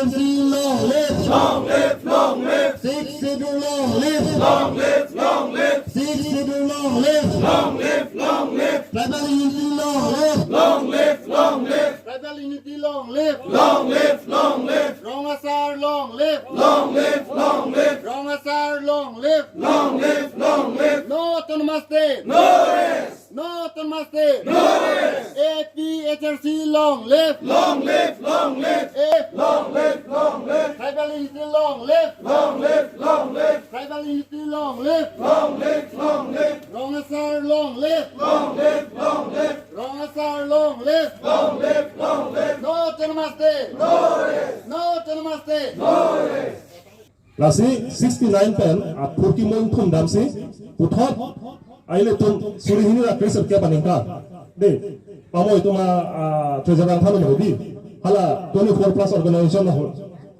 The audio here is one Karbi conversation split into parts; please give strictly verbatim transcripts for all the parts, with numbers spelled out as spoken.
Long live! Long live, long live! Sixth Schedule long live! Long live, long live! Sixth Schedule long live! Long live, long live! Tribal unity long live! Long live, long live! Tribal unity long live! Long live, long live! Rong Asar long live! Long live, long live! Rong Asar long live! Long live, long live! No autonomous state! No rest! No autonomous state! No rest! A P H L C long live! Long live, long live! A- Long live, long live! Tribal unity long live! Long live, long live! Tribal unity long live! Long live, long live! Rong Asar long live! Long live, long live! Rong Asar long live! Long live, long live! No autonomous state! No rest! No autonomous state! No rest! Lasi sixty-nine pen aphurki mo ingthum damsi puthot ilitum suri hini ra kre-sirkep aningkan. De, pamo itum a, a, treasurer angthan lo di. Hala twenty-four plus organization lo.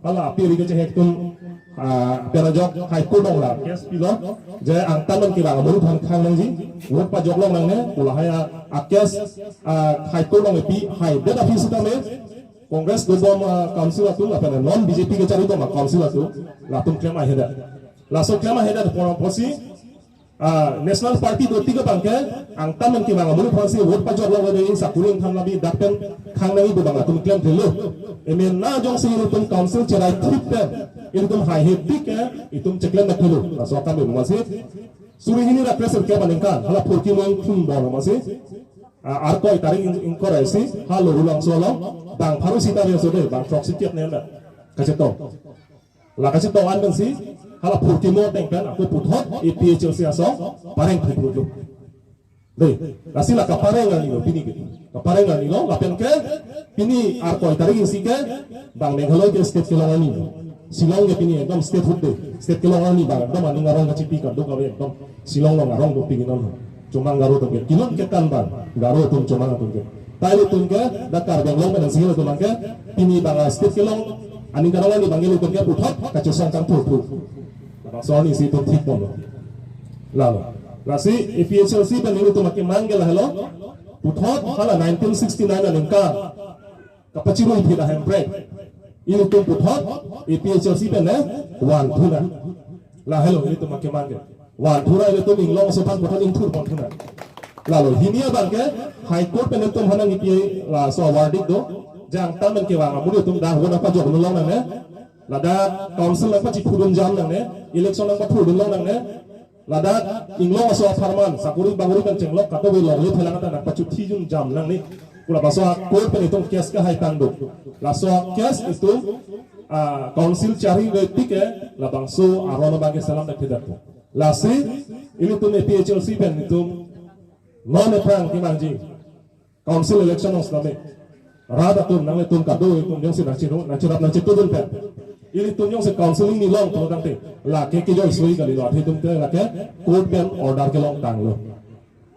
Hala api ri kechehek atum, a, pen ajok High Court along la case pilo. Je angtan non kevang amuri aphan khang nangji. Vote pajok long nangne, pu lahai a, a case, a, High Court along epi hai det aphi sitame Congress dobom, ah, council atum, lapen non B J P kechari bom, ah, council atum, latum klem ahedet. Laso klem ahedet apor apotsi, ah, National Party do tik abangke, angtan non kevang amuri aphansi vote pajok long ave, sakuri angthan labi dak pen khang nangji pu abang latum klemkle lo. Emena jongsi ilitum council cherai thip pen, ilitum haihe tik ke, itum cheklem nangkelo. Laso akam lo masi. Suri hini ra kre-sirkep aningkan, hala phurki mo ingthum bom masi. Ah, Arkoi tarik ing-, ingkoi ra isi, ha Lorulangso along, bang pharo sita ri aso de, bang throksi kep ne anda. Kachetong. La kachetong an pensi, hala phurki mo ateng pen, ako puthot, A P H L C asong, pareng phurphur lo. De, lasi la kapareng arni lo, pini ke. Kapareng arni lo, lapen ke, pini Arkoi tarik isi ke, bang Meghalaya ke state kelong arni. Shillong ke pini ekdom statehood de, state kelong arni bang, ekdom aning arong kachipi kadokave ekdom. Shillong along arong dopik non. Chomang Garo atum ke. Kilun kekan bang. Garo atum Chomang atum ke. Ta ilitum ke, dak Karbi Anglong pen si ilitum ke. Pini bang state kelong. Aning karong ani bang ilitum ke puthot. Kachesong kangthurthur. Bang so arni si itum thik pon. Lalo. Lasi A P H L C pen ilitum akemang ke lahelo. Puthot hala nineteen sixty-nine aningkan. Kapachirui phi la Hemprek. Ilitum puthot, A P H L C pen ne, vanthunang. Lahelo, ilitum akemang ke. Vanthunang ilitum Inglong aso aphan puthot ingthur vanthunang. Lalo, hini abangke, High Court pen ilitum hanang ipi laso verdict do, je angtan non kevang amuri atum dak vote nangpajok long nangne, ladak council nangpachiphudun jam nangne, election nangpaphudun long nangne, ladak Inglong aso apharman, sakuri bakuri pen chenglok, kadokave longle phelang ata nangpachuthi jun jam nangne. Pu labangso a-court pen itum case kehai tang do. Laso a-case itum, ah, council chari re tik ke, labangso aron abangke selam dak thedak po. Lasi, ilitum A P H L C pen itum, non aphrang kemangji. Council election along sitame. Rat atum nanglitum kado itum jongsi nangchiro, nangchirap nangchitudun pen. Ilitum jongsi council ni long pulo tangte. Lake kejoi sui kalilo, athe itum te lake court pen order kelong tanglo.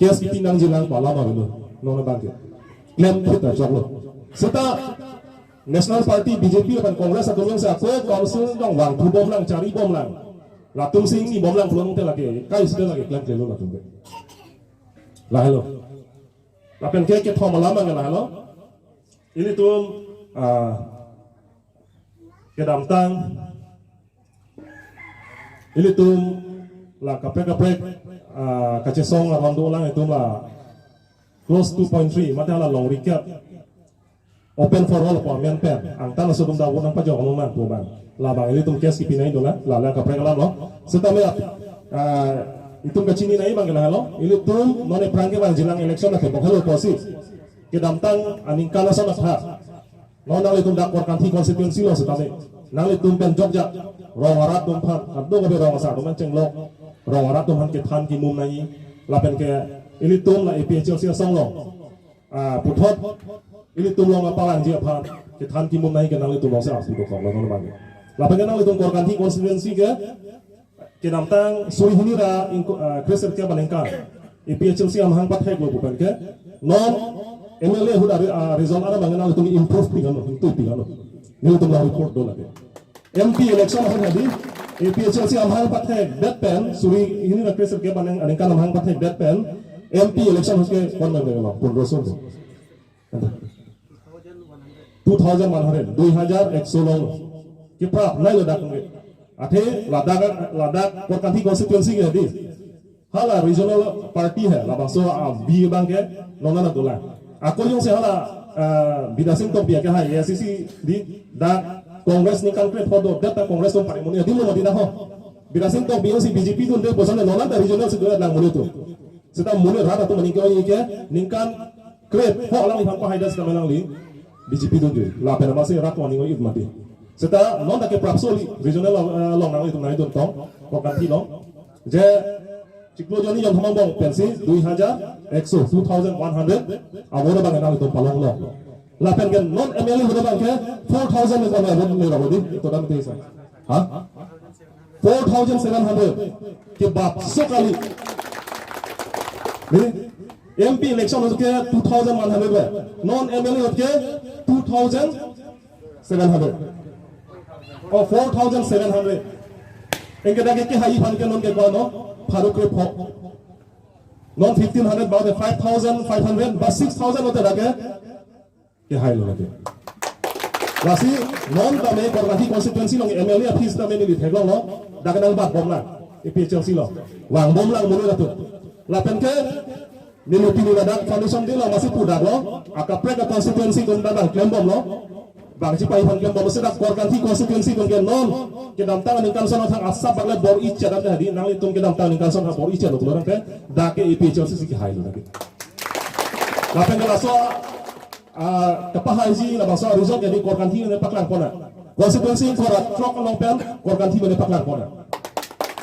Case kipi nangjilang pu alam avelo. Non abangke. Klem thita choklo. Seta National Party B J P lapen Congress atum jongsi ako council along vangthu bomlang, chari bomlang. Latumsi ingni bomlang pulo tangte lake. Kai sita lake klemklelo latum ke. Lahelo. Lapen ke kethom alam abang lahelo. Ilitum, ah, kedamtang. Ilitum la kaprek kaprek, ah, kachesong aron dolang itum la clause two point three, mate hala longri kep. Open for all pu amen pen. Angtan aso atum dak vote nangpajok long nang pu abang. Labang ilitum case kipi nai dolang, la la kaprek alam lo. Sitame, ah, itum kachini nai abang lahelo. Ilitum non aphrang kevangjilang election la kebok helo pusi. Kedamtang aningkan ason atha. Non nanglitum dak Korkanthi constituency lo sitame. Nanglitum pen jokjak. Rong arat atum aphan. Kadokave rong asar atum aphan chenglok. Rong arat atum aphan kethan kimum nai. Lapen ke ilitum la A P H L C asong lo. Ah, puthot, ilitum along apalangji aphan, kethan kimum nai ke nanglitum alongsi api dokok lo non abang. Lapen ke nanglitum Korkanthi constituency ke, kedamtang suri hini ra ingko-, ah, kre-sirkep aningkan. A P H L C amahang pathek lo pu pen ke, non M L A ahut ari, ah, result ana abang nanglitum improve pik ano, improve pik ano. Nelitum la report do lake. M P election ahut hadi, A P H L C amahang pathekdet pen, suri hini ra kre-sirkep aningkan amahang pathekdet pen, M P election ahut ke kon nang denglo, pondro so. Two thousand one hundred, dui hajar ekso long. Kiprap nai lo dak ke. Athe ladak, ladak Korkanthi constituency ke di. Hala regional party he, labangso avi abang ke non an dolang. Ako jongsi hala, ah, Bidya Sing Tokbi ke hai A I C C di dak Congress ningkan kre-pho do, dak ta Congress atum pare amonit adim lo mati dak ho. Bidya Sing Tokbi jongsi B J P dunde puson non an ta regional si do lang amonit atum. Seta amonit rat atum aning ke-oi ke ningkan kre-pho alangliphan pahai dak seta alangli B J P dunde. Lapen amatsi rat aning oi-it mati. Seta non dak ke prapso li regional, eh, along nanglitum nangdun tong Korkanthi along. Je chiklo jonni jongthom angbong pensi dui hajar ekso, two thousand one hundred avote abang nanglitum palonglo. Lapen ke non M L A avote abang ke four thousand le abang avote le abang di to dam te sa. Ha? Four thousand seven hundred. Kebapso kali. Ni M P election ahut ke two thousand one hundred le. Non M L A ahut ke two thousand seven hundred. Oh, four thousand seven hundred. Anke dak ke kehai aphan ke non ke ko-an, pharo kre-pho. Non fifteen hundred ba five thousand five hundred ba six thousand lote dak ke kehai lo lagi. Lasi non tame Korkanthi constituency along M L A aphi tame neli theklonglo, dak nangbat bomlang A P H L C along. Vang bomlang amonit atum. Lapen ke neli pini ladak foundation day along amatsi pudaklo, akaprek a-constituency atum dak nangklem bomlo. Bang chipahai aphan klem bomlo, seta Korkanthi constituency atum ke non kedamtang aningkan ason athang asap bak le bor-i chedam hadi, nanglitum kedamtang aningkan ason ha bor-i chedam lo tangte dak ke A P H L C si kehai lo lagi. Lapen ke laso, ah, kapahaiji labangso result ke di Korkanthi mene paklang pon na. Constituency ingkoi ra throk along pen Korkanthi mene paklang pon na.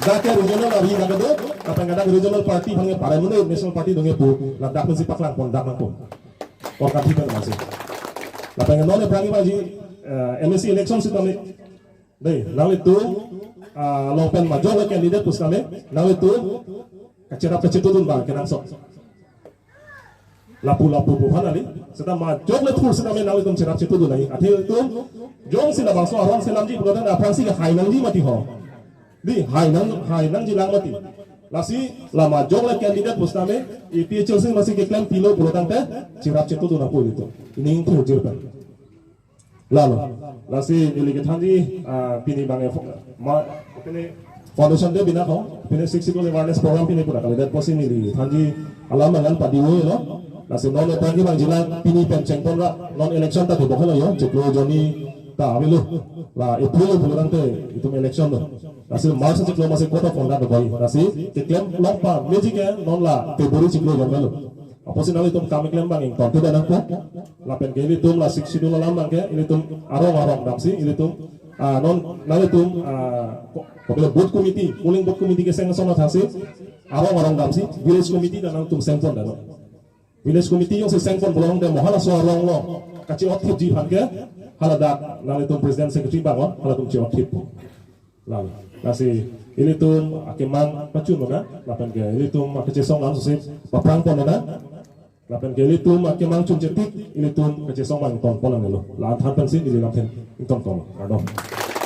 Dak ke regional avi dak ke do, lapen ke dak regional party aphan ke pare amonit, national party do nge pu, ladak pensi paklang pon dak nangpo. Korkanthi pen amatsi. Lapen ke non aphrang kepaji, eh, M A C election sitame. Dei, nanglitum, ah, along pen majok le candidate pusitame, nanglitum kacherap kachetudun abang kenangsot. Lapu lapu pu aphan kali, seta majok le thur sitame nanglitum cherap chetudun nangji. Athe ilitum jongsi labangso arong selamji pulote aphrangsi kehai nangji mati ho. Di, hai nang, hai nangji lang mati. Lasi la majok le candidate pusitame, A P H L C amatsi keklem pilo pulo tangte cherap chetudun nangpo ilitum. Ining thurjir pen. Lalo, lasi neli kethanji, ah, pini abang e fo-, ma, pini foundation day bina ko, pini Sixth Schedule awareness program pini pura kalidet pusi neli thanji alam abang an padi-o lo. Lasi non aphrang kevangji lang pini pen chengpon ra, non election ta dobok helo yo, chiklo jonni ta avelo. La April pulo tangte itum election lo. Lasi March chiklo amatsi code of conduct do bai. Lasi keklem long pameji ke non la February chiklo jonni lo. Apotsi nanglitum kam keklem abang ingtonte nangpo. Lapen ke ilitum la Sixth Schedule alam abang ke ilitum arong arong damsi ilitum, ah, non nanglitum, ah, ko-, ko-, booth committee, polling booth committee keseng ason athasi arong arong damsi village committee ta nangtum sengpon dano. Village committee jongsi sengpon pulo tangte mo halaso arong along kache-ot thipji aphan ke haladak nanglitum president secretary abang halatum che-ot thip. Lalo, lasi ilitum akemang pachun nona, lapen ke ilitum akechesong lam susi paphrang pon nona, lapen ke ilitum akemang chunche tik, ilitum kechesong abang ington pon nangnelo. La-an than pensi ili lam then ington pon. Kardom.